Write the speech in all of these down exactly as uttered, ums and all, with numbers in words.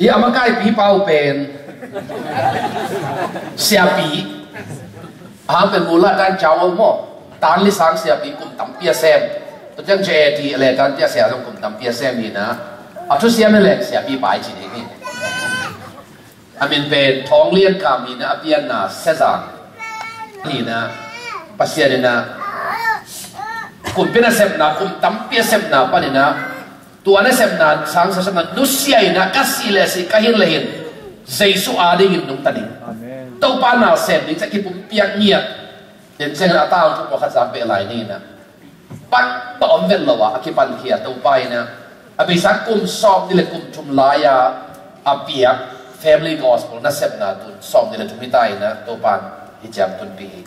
Hi a makaipi pau pen siapi. A hang pen mula tan cawo maw. Tan li sang siapi kum tampi a sem. Tua ciang J A D le tan tia sia zong kum tampi a sem hi na. A thusiam hi leng siapi pai ci ding hi. A min pen Thawng Lian Kam hi na, a pianna Sezang hi na, Pasian hi na, kumpi nasepna, kum tampi a sepna pan hi na, tua nasepna sang sa sepna nusia hi na, ka sih le sih, ka hin le hin, Jesu a dingin nungta ding. Amen. Topa na sem ding, sa kipumpiak ngiat. Den ciangin a tangthu pawlkhat zak beh lai ni na. Pan pa om ven lo a, a kipankhia Topa in a, a beisa kum sawm ni le kum thum lai-a a piak family gospel nasepna tun sawm ni le thum hi ta in a, Topa in hi ciang tunpih hi.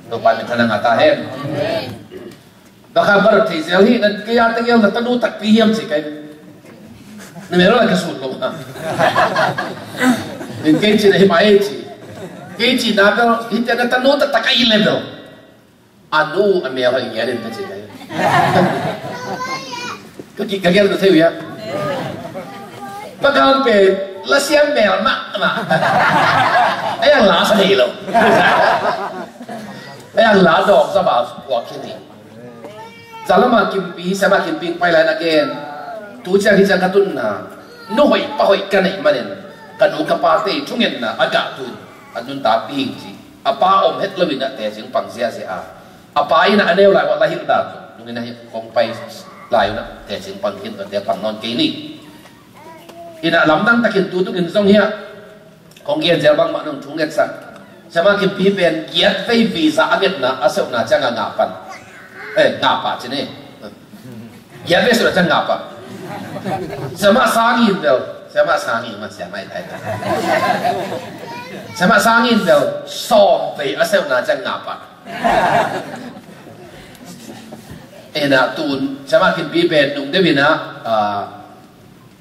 Topa in minthanna ngah ta hen. Bakha barat thei zel hi nan kei a tengel na tanu takpi hiam ci kai. Na mel la ka sun lo ha. Nin kei ci na hi mai ci. Kei ci na bel hi te na tanu taktak ai level. A nu a mel hoi ngian in ka ci ka hi. Ka ki ka gel na thei wia. Pakan pe la siam mel ma ma. Ai ang la sa nei lo. Ai ang la dok sa ba wa kini. Zalama kimpi, sama kimpi pai lai na gen. Tu ciang hi ciang ka tun na. Nu hoi pa hoi ka nei manin. Ka nu ka pa te thungen na a ga tun. A nun ta pi ci. A pa om het lo in a tecing pang ziazia a. A pa in a neu lai wa la hilh dan. Nung in a hi kong pai lai un a tecing pang khin te pang nawn kei ni. In a lamdang takin tu tung in zong hi a. Kong gen zel bangmah nong thungetsak. Sama kimpi pen giat vei visa a ngetna a seuhna ciang a ngah pan. Eh, ngah pah ci ni. Giat vei seuhna ciang ngah pah. Sama sangin bel. Sama sangin man sama i tai tai. Sama sangin bel. Sawm vei a seuhna ciang ngah pah. Ena tun sama kimpi pen nung deuh ina, ah,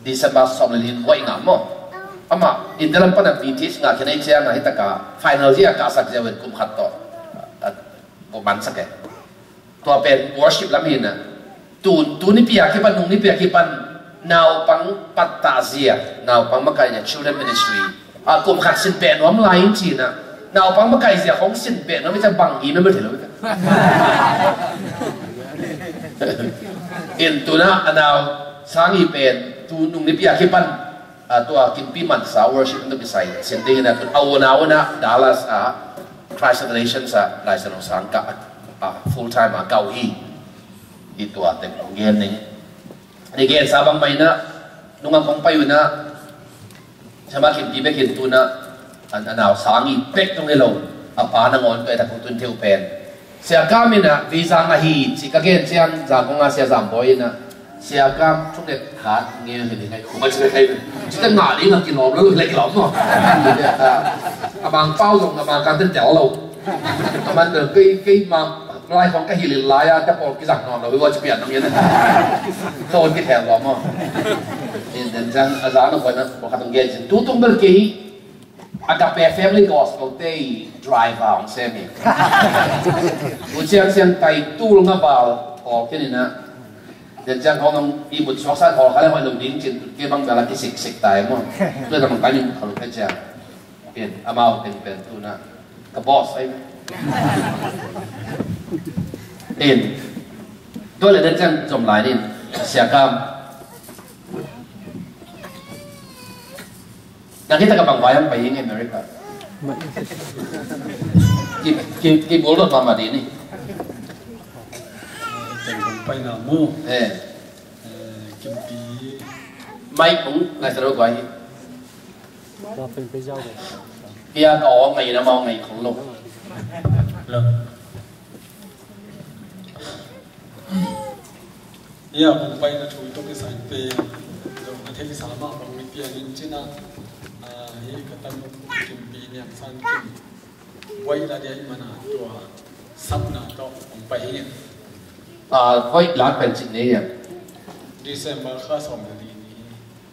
December sawm le li in huai ngah maw. Amah India lam pana B Th ngah khin ei ciang a hi taka final zia kahsak zia wen kum khat tawh. A, ko mansak e. Tua pen worship lam hi na. Tun, tun nipi a kipan, nung nipi a kipan naupang pattah zia, naupang makaih zia children ministry. A kum khat sin peh nuam lai in ci na. Naupang makaih zia hong sin peh nuam i ciang bang i mel thei lo i ciang. In tuna a nau sang i pen tu nung nipi a kipan, a, tua kimpi mansa worship in kisai sin ding in a tun a una una Dallas a Christ of the Nations a Lai Siangtho sang ka, a, full time a kau hi. I tua teng kong gen ning. Ni gen sa bang mai na nung a kong pai una. Sama kimpi bekin tuna, an, a nau sang i pek tung hi lo, a pa nangawn tua i tak kong tun theu pen. Sia Kam in a visa ngah hi ci ka gen ciang Zangkong a Sia Zam Bawi in a Sia Kam thunget hat ngel hi ni ngai khum a ci ka kai. Ci ka ngah ding a kilawm lo, le kilawm maw. A Mang Pau zong a Mang Kang ten tel lo. A man bel kei, kei Mang Lai khong ka hilh lai a, ka pawl kizang nawn lo, hi ua ci pian nong yen. Thawn kithel lo maw. In den ciang a za na koi na, pawlkhat hong gen cin. Tu tung bel kei hi, Agape Family Gospel te i driver hong sem hi. U ciang ciang tai tul nga bal, pawl ken ina. Den ciang hong hong i mut suak san hong kha le hoi lo ding cin, kei bang bel a kisiksik tai maw. Tu na bang kai ning kha lo kei ciang. In, amau teng pen tuna ka boss ai. In, tua le den ciang zom lai in, Sia Kam. Nang kita ka bang vai ang pai in America. Ki, ki, ki bol dot mama di ni. Pai na mu. Eh. Eh, kimpi. Mai pung, ngai sa ro guai. Hia ka aw ngai na mau ngai khong lo. Lo. Hia kong pai na thu tok i sai pe. Lo na thei sa ma bang mi pian in cina. Ah, hi ka tan kimpi niang san kim. Wai la dia i mana tua. Sapna tok kong pai hi. Ah, wai la pen cin ne ya. December kha som na di ni.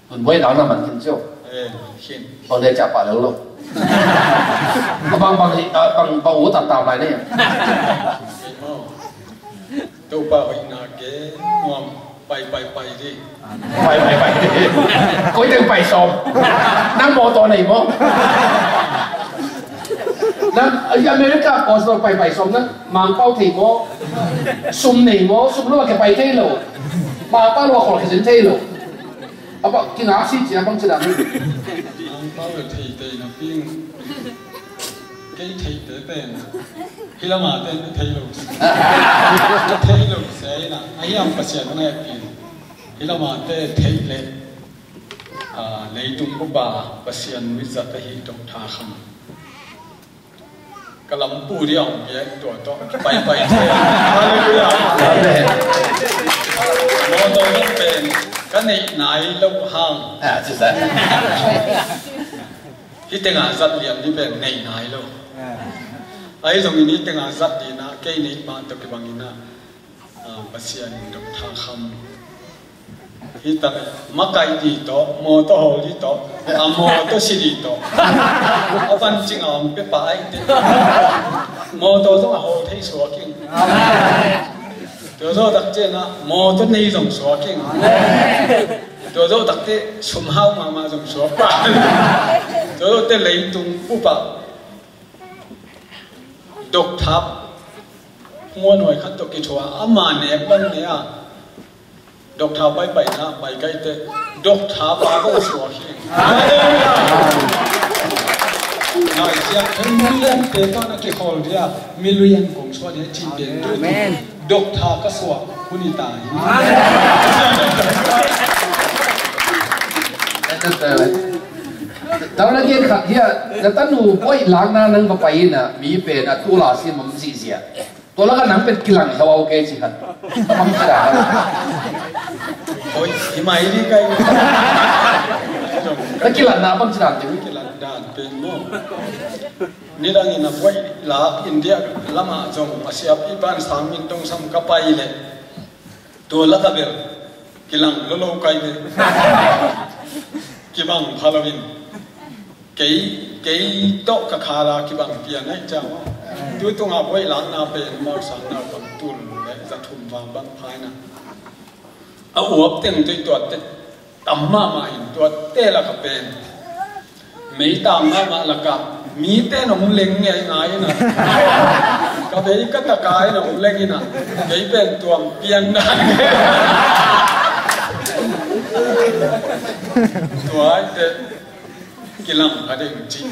Hun buai dang na man khin cio. Eh, man khin. Bang dia cia pa lel lo. Bang, bang, ah, bang, bang u tam tam lai ne. Eh, mau. Topa hoihna ke nuam pai, pai, pai di. Pai, pai, pai di. Koi teng pai som. Nang mawtaw nei maw? Nang, ah, America ko so pai, pai som nang. Mangpau thei maw? Sum nei maw? Sum lo ke pai thei lo. Mangpau lo khol ke sin thei lo. A bang kingak si cia bang ci dan hi. Ang pau le thei te na ping. Kei thei te te na. Hi lama te na thei lo. Na thei lo se na. A hiam Pasian na ping. Hi lama te thei le. Ah, leitung ko ba Pasian mi zat a hi tok tha kham. Ka lampu dia hong pia in tua tawh pai pai thei. Halleluiah. Amen. Mawtaw zong pen ka neih nai lo hang. Ah, ci sa. Hih tengah zat lian ni pen neih nai lo. Ahi zongin hih tengah zat dina kei neih mah tawh kibangin ah, ah, Pasian in dok tha kham. Hih tak makai di tawh, mawtaw hawl di tawh, a mawtaw si di tawh. A van cing a om pe pa ai te. Mawtaw zong a hawl thei suak in. Tua zawh tak ciangin ah mawtaw nei zong suak in. Tua zawh tak ciang sum hau mahmah zong suak pa. Tua zawh te leitung pupa. Dok thap muan huai khat tawh kithuah ama nek bang ne a. Dok thap pai pai na pai kai te. Dok thap a ko suak hi. Ngai siak thei million te tawh na kikhol dia. Million kong suak dia cin te. Amen. Dok thap ka suak hun i ta hi. Tau na gen khat hia, na tanu poi lang na nang ka pai na, mi pen a tu la si mam si sia. Tua laka nang pen kilang hau au kei ci khat. Kam ci dan. Oi, hi mai di kai. Ka kilang na bang ci dan ti. Kilang dan pen mo. Nidangin a buai lak India lama zong a siapi ban sang min tong sam ka pai le. Tua laka bel kilang lolo kai ve. Kibang pha loin. Kei, kei tawh ka khala kibang pian ai ciang. Tu tunga buai lakna pen mau sang na bang tul le za thum vang bang phai na. A uap teng tui tuatte tam mahmah in tuatte laka pen. Mei tam mahmah laka mite nong leng ngei ngai na. Ka bei ka taka in nong leng ina. Kei pen tuam piang dan. Tuaite kilam ka ding ci.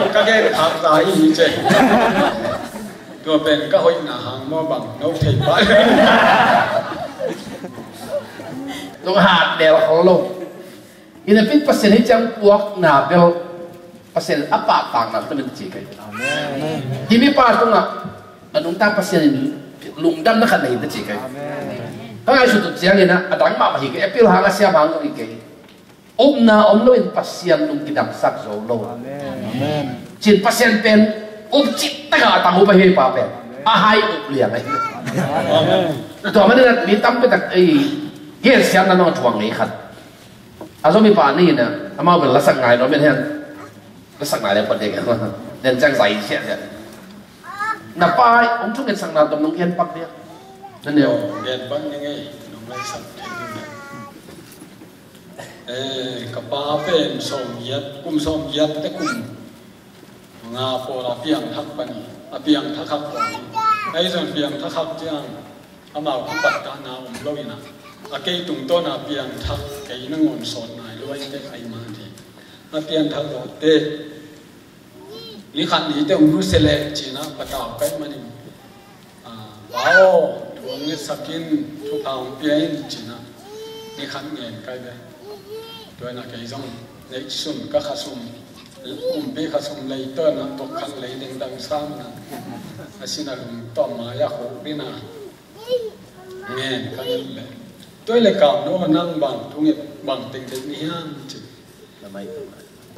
Ka gen khak ta i ce. Tua pen ka hoihna hang maw bang no thei pai. Nong hat del khol lo. Ina pit Pasian hi ciang puakna bel Pasian a pahtakna tawh min ci kai. Amen. Hi mipa tungah a nungta Pasian in lungdamna khat nei ta ci kai. Amen. Ka ngaihsut uh ciangin a dang mahmah hi kei, a pil hang a siam hang hi kei. Upna om loin Pasian lung kidamsak zo lo. Amen. Cin Pasian pen up cih takah a tang up ahi pa pen a hai up liang ahi. Amen. Tua manin mi tampi tak ei gen siamna nong a thuang ngei khat. A Zomi pa ni na amau bel lasak ngai lo men hen. Lasak ngai le pon dek. Den ciang zai siah siah. Na pa hong thunget sakna tom nong gen pak dia. Na neu. Gen pak ni ngei nong lai sak thei ni. Eh, ka pa pen sawmgiat, kum sawmgiat te kum nga pawl a piangthak pani, a piangthak hak pani. Ahi zong piangthak hak ciang amau kipattahna om lo ina. A kei tungtawna piangthak kei nangawn sawt nai lo ahi te ahi mah te. A piangthak zawh te. Ni khat ni te hong nusia leh cina patau kai manin. Ah, pa aw, thu hong ngetsak in, thupha hong pia in cina. Ni khat ngen kai ve. Tua ina kei zong Leisun ka khasum, kumpi khasum leitawna tok khat lei dingdang samna, a sina lungtom mai a khuk dina ngen ka nget le. Tua le Kamnu, nang bang thunget bang teng deih ni hiam ci.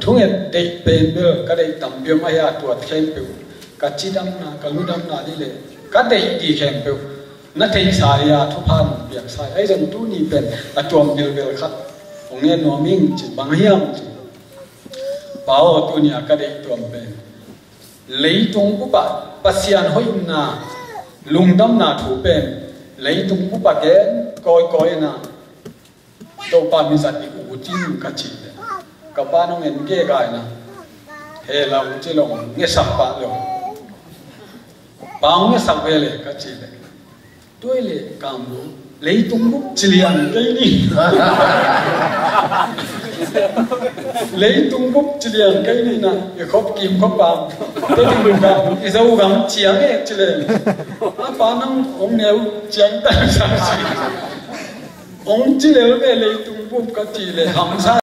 Thunget deih pen bel ka deih tampi om a, hia tuat khempeuh, ka cidamna, ka ludamna ni le ka deih di khempeuh na theihsa hia, thupha nong piaksa hia, ahi zong tuni pen a tuam bilbel khat hong ngen nuam ing ci. Bang hiam ci. Pa aw, tuni a ka deih tuam pen leitung bup ah Pasian hoihna, lungdamna thu pen leitung bup ah gen kawikawi na, Topa mi zat i ut in ka ci le, ka pa nong en gegaina, he la ut ci lo, ngesak pah lo. Pa hong ngesak ve le ka ci le. Tua le Kamnu, leitung bup ci liang kei ni. Leitung bup ci liang kei ni na, i khop kim khop pam. Te ding ka, i Zogam ciang e ci le. A pa nang hong neu ciang ta sa si. Hong ci lel ve leitung bup ka ci le, hamsa